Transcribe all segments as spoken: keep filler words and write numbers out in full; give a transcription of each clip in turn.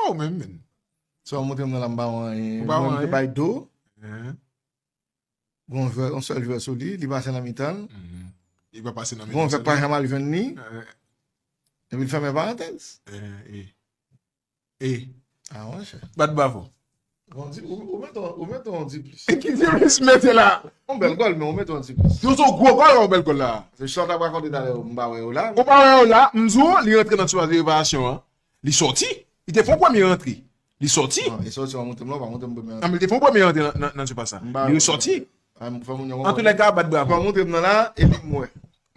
pa ou menm, menn. Sa w montre m nan la, m pa wè anyen. Ou pa wè anyen? Mwen, m te bay do. Gen yon jwè, yon sèl jwè sou li, li pase nan mitan l. Li pa pase nan mitan l. Gen yon jwè k pa janm al jwenn li. Epi l fèmen parantèz. E. Ah, monchè. Bat bravo. Ou di, ou, ou mete, ou mete yon di plis. Ki di plis mete la? Yon bèl gòl, men ou mete yon di plis. Yo, se yon gwo gòl, yon bèl gòl la. Se sa w t ap rakonte talè, m pa wè yo la. Ou pa wè yo la, m di w, li rantre nan sifas de reparasyon an. Li sòti. Li te fè yon premye rantre. Li sòti. Non, li sòti, w montre m non, w pa montre m premye rantre. Non, men li te fè yon premye rantre nan, nan, nan sifas sa. Li resòti. An tou lè ka, bat bravo. W montre m nan la, epi m wè.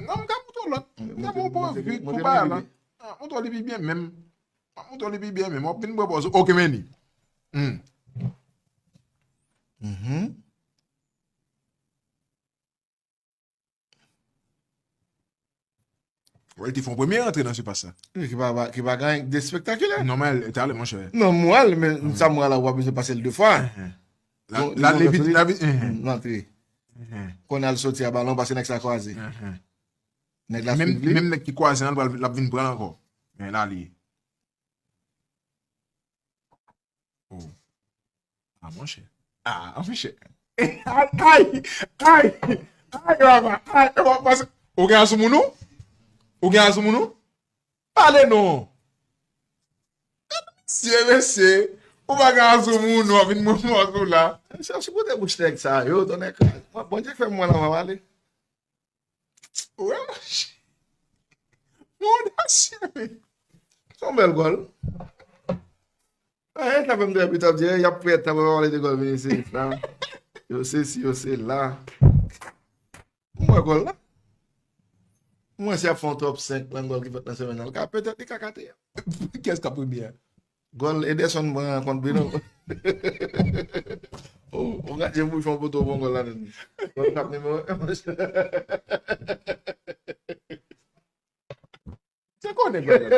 Non, m ka montre w lòt. M ka montre w pi, pi, pi, pi, pi, pi. Ah, montre w li pi byen menm. M ap montre w li pi byen menm. W ap vin pran pòz ou. Ok, men li. Hmm. Mhm. Wè, li te fè yon premye rantre nan sifas sa. Wi, ki pa, pa, ki pa gen anyen de espektakilè. Nòmal, talè, monchè. Non, m wè l, men sa m wè la, w pa bezwen pase l de fwa. Enhen. La, bon, la, li vin, la vin, enhen. L antre. Enhen. Kounye a l soti a balon, pase nèg sa kwaze. Enhen. Nèg la suiv li. Menm nèg ki kwaze an, l pral, l ap vin pran l ankò. Men la li ye. Oh. Ah, monchè. Ah, monchè. Ay, ay, ay, ay, papa, ay, papa, pase. Ou gen asou moun ou? Ou gen asou moun ou? Pale non. Mesye, mesye. Ou pa gen asou moun ou, ap vin mwen mòso la. Mesye, ap sipote bouch nèg sa yo, tonnè kraz. Bondye fè m wè la, m ap ale. Wè, monchè. Mwen odasye, men. Se yon bèl gòl. Eh, sa fè m te abitye ap di, eh, y ap prèt, y ap pale de gòl Vinicius la. Yo sesi, yo sela. M wè gòl la. M wè si y ap fè yon top senk nan gòl ki fèt nan semèn nan. L ka, petèt li ka katriyèm. Kiyès k ap premye a? Gòl Ederson pran kont Bruno. Ou, ou gade bouchon poto bon gòl la menm. Gòl k ap nimewo en. Se konnen gòl la.